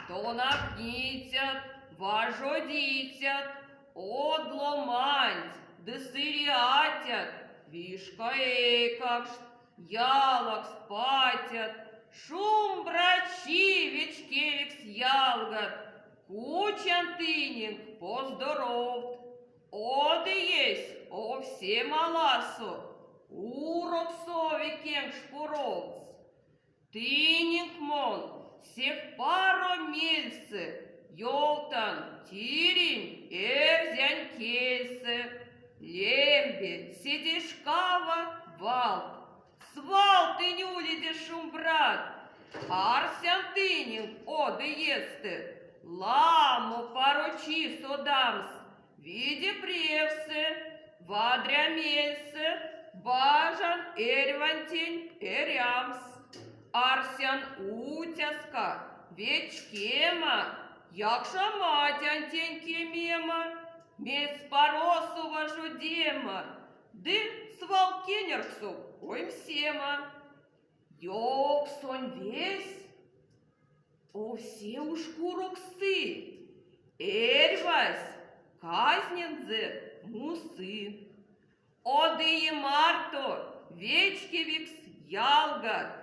Тонавтницят, важодицят, од ломанть ды сыре атят, вишка эйкакшт, ялакст, патят, шумбрачи, вечкевикс ялгат, кучан тыненк поздоровт. Од иесь овсе маласо, курок сови кенкш поровтс. Тыненк мон сех паро мельсэ ёвтан тиринь эрзянь кельсэ лембе седейшкава валт. Свал тынь улиде шумбрат, арсян тыненк од иестэ ламо парочи содамс Виде превсэ, вадря мельсэ бажан эрьвантень эрямс. Арсян уцяска, вечкема, якшаматянтень кемема, мельспаросо важодема ды свал кенярксов оймсема. Ёвксонь весь овсе уш курок сы, эрьвась казнензэ мусы. Од ие марто вечкевикс ялгат!